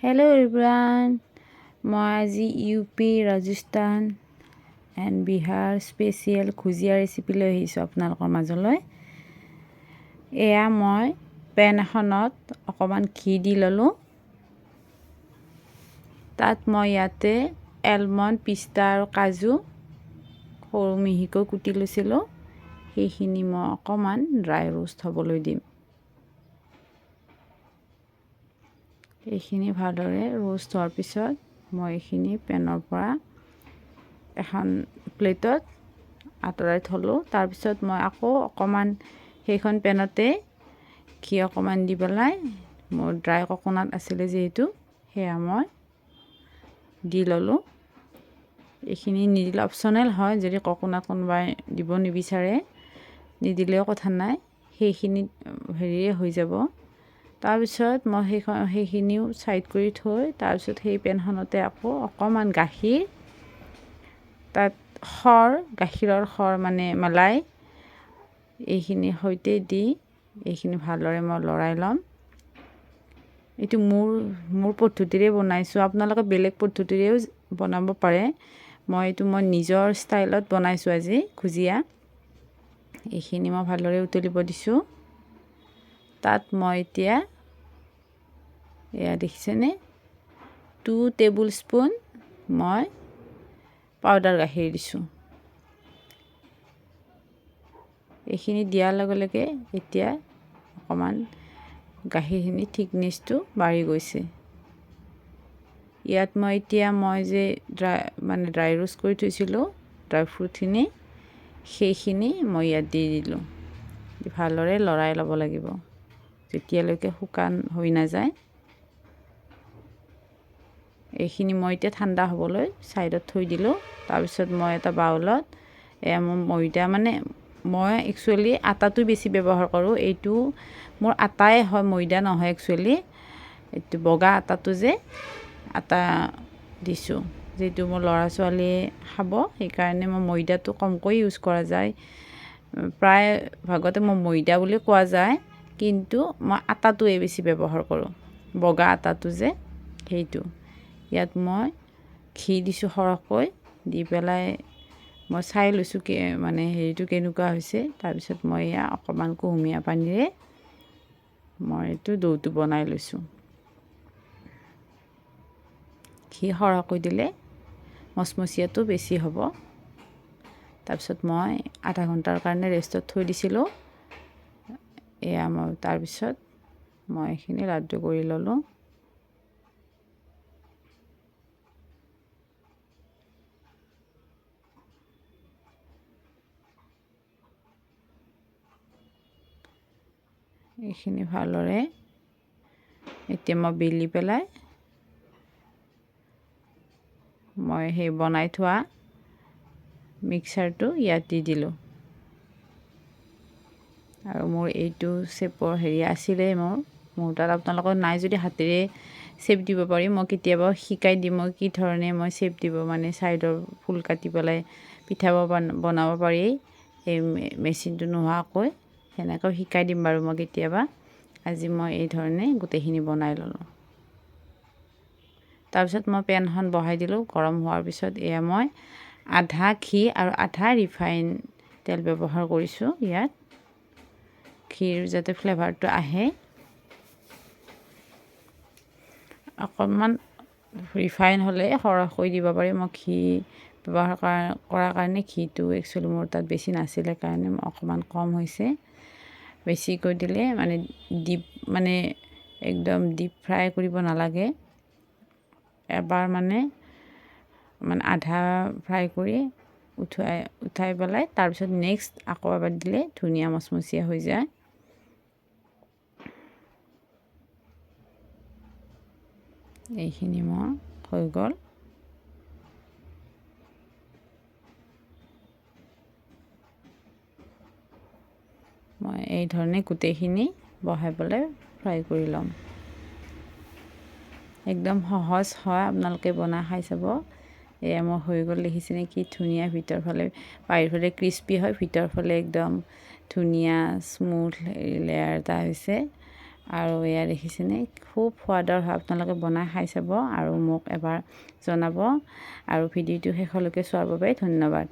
Hello' everyone, মই আজি U P Rajasthan and Bihar special bhujia recipe লৈ আহিছোঁ আপোনালোকৰ মাজলৈ। এয়া মই পেন এখনত অকণমান ঘি দি ল'লোঁ। তাত মই ইয়াতে এলমণ্ড, পিস্তা আৰু কাজু সৰু মিহিকৈ কুটি লৈছিলোঁ। সেইখিনি মই অকণমান ড্ৰাই ৰোষ্ট হ'বলৈ দিম। এইখিনি ভালদৰে ৰোষ্ট হোৱাৰ পিছত মই এইখিনি পেনৰ পৰা এখন প্লেটত আঁতৰাই থ'লোঁ। তাৰপিছত মই আকৌ অকণমান সেইখন পেনতে ঘি অকণমান দি পেলাই মোৰ ড্ৰাই কক'নাট আছিলে যিহেতু, সেয়া মই দি ল'লোঁ। এইখিনি নিদিলে অপশ্যনেল হয়, যদি কক'নাট কোনোবাই দিব নিবিচাৰে নিদিলেও কথা নাই, সেইখিনিত হেৰিয়ে হৈ যাব। তাৰপিছত মই সেইখিনিও ছাইড কৰি থৈ তাৰপিছত সেই পেনখনতে আকৌ অকণমান গাখীৰ, তাত সৰ, গাখীৰৰ সৰ মানে মলাই, এইখিনিৰ সৈতে দি এইখিনি ভালদৰে মই লৰাই ল'ম। এইটো মোৰ পদ্ধতিৰে বনাইছোঁ, আপোনালোকে বেলেগ পদ্ধতিৰেও বনাব পাৰে। মই এইটো নিজৰ ষ্টাইলত বনাইছোঁ আজি ভুজিয়া। এইখিনি মই ভালদৰে উতলিব দিছোঁ। তাত মই এতিয়া এয়া দেখিছেনে 2 টেবুল স্পুন মই পাউডাৰ গাখীৰ দিছোঁ। এইখিনি দিয়াৰ লগে লগে এতিয়া অকণমান গাখীৰখিনি থিকনেছটো বাঢ়ি গৈছে। ইয়াত মই এতিয়া যে ড্ৰাই ৰোষ্ট কৰি থৈছিলোঁ ড্ৰাই ফ্ৰুটখিনি, সেইখিনি মই ইয়াত দি দিলোঁ। ভালদৰে লৰাই ল'ব লাগিব যেতিয়ালৈকে শুকান হৈ নাযায়। এইখিনি মই এতিয়া ঠাণ্ডা হ'বলৈ ছাইডত থৈ দিলোঁ। তাৰপিছত মই এটা বাউলত এয়া মোৰ ময়দা, মানে মই একচুৱেলি আটাটো বেছি ব্যৱহাৰ কৰোঁ, এইটো মোৰ আটাই হয়, ময়দা নহয় একচুৱেলি। এইটো বগা আটাটো যে আটা দিছোঁ, যিটো মোৰ ল'ৰা ছোৱালীয়ে খাব সেইকাৰণে মই ময়দাটো কমকৈ ইউজ কৰা যায়। প্ৰায় ভাগতে মই ময়দা বুলি কোৱা যায়, কিন্তু মই আটাটোৱে বেছি ব্যৱহাৰ কৰোঁ, বগা আটাটো যে সেইটো। ইয়াত মই ঘি দিছোঁ সৰহকৈ, দি পেলাই মই চাই লৈছোঁ কি মানে হেৰিটো কেনেকুৱা হৈছে। তাৰপিছত মই এয়া অকণমান কুহুমীয়া পানীৰে মই এইটো দৌটো বনাই লৈছোঁ। ঘি সৰহকৈ দিলে মচমচীয়াটো বেছি হ'ব। তাৰপিছত মই আধা ঘণ্টাৰ কাৰণে ৰেষ্টত থৈ দিছিলোঁ। এয়া মই তাৰপিছত মই এইখিনি লাডু কৰি ল'লোঁ। এইখিনি ভালদৰে এতিয়া মই বেলি পেলাই মই সেই বনাই থোৱা মিক্সাৰটো ইয়াত দি দিলোঁ। আৰু মোৰ এইটো চেপৰ হেৰি আছিলেই মোৰ তাত, আপোনালোকৰ নাই যদি হাতেৰে চেপ দিব পাৰি। মই কেতিয়াবা শিকাই দিম মই কি ধৰণে মই চেপ দিব, মানে ছাইডৰ ফুল কাটি পেলাই পিঠা বনাব পাৰি এই মেচিনটো নোহোৱাকৈ, সেনেকৈ শিকাই দিম বাৰু মই কেতিয়াবা। আজি মই এই ধৰণে গোটেইখিনি বনাই ল'লোঁ। তাৰপিছত মই পেনখন বহাই দিলোঁ। গৰম হোৱাৰ পিছত এয়া মই আধা ঘি আৰু আধা ৰিফাইন তেল ব্যৱহাৰ কৰিছোঁ। ইয়াত ঘিৰ যাতে ফ্লেভাৰটো আহে, অকণমান ৰিফাইন হ'লে সৰহকৈ দিব পাৰি। মই ঘি ব্যৱহাৰ কৰাৰ কাৰণে ঘিটো একচুৱেলি মোৰ তাত বেছি নাছিলে কাৰণে অকণমান কম হৈছে। বেছিকৈ দিলে মানে ডিপ, মানে একদম ডিপ ফ্ৰাই কৰিব নালাগে, এবাৰ মানে আধা ফ্ৰাই কৰি উঠাই পেলাই তাৰপিছত নেক্সট আকৌ এবাৰ দিলে ধুনীয়া মচমচীয়া হৈ যায়। এইখিনি মোৰ হৈ গ'ল। মই এই ধৰণে গোটেইখিনি বহাই পেলাই ফ্ৰাই কৰি ল'ম। একদম সহজ হয়, আপোনালোকে বনাই খাই চাব। এয়া মোৰ হৈ গ'ল, দেখিছেনে কি ধুনীয়া, ভিতৰ ফালে বাহিৰ ফালে ক্ৰিস্পি হয়, ভিতৰ ফালে একদম ধুনীয়া স্মুথ লেয়াৰ এটা হৈছে। আৰু এয়া দেখিছেনে, খুব সোৱাদৰ হয়। আপোনালোকে বনাই খাই চাব আৰু মোক এবাৰ জনাব। আৰু ভিডিঅ'টো শেষলৈকে চোৱাৰ বাবে ধন্যবাদ।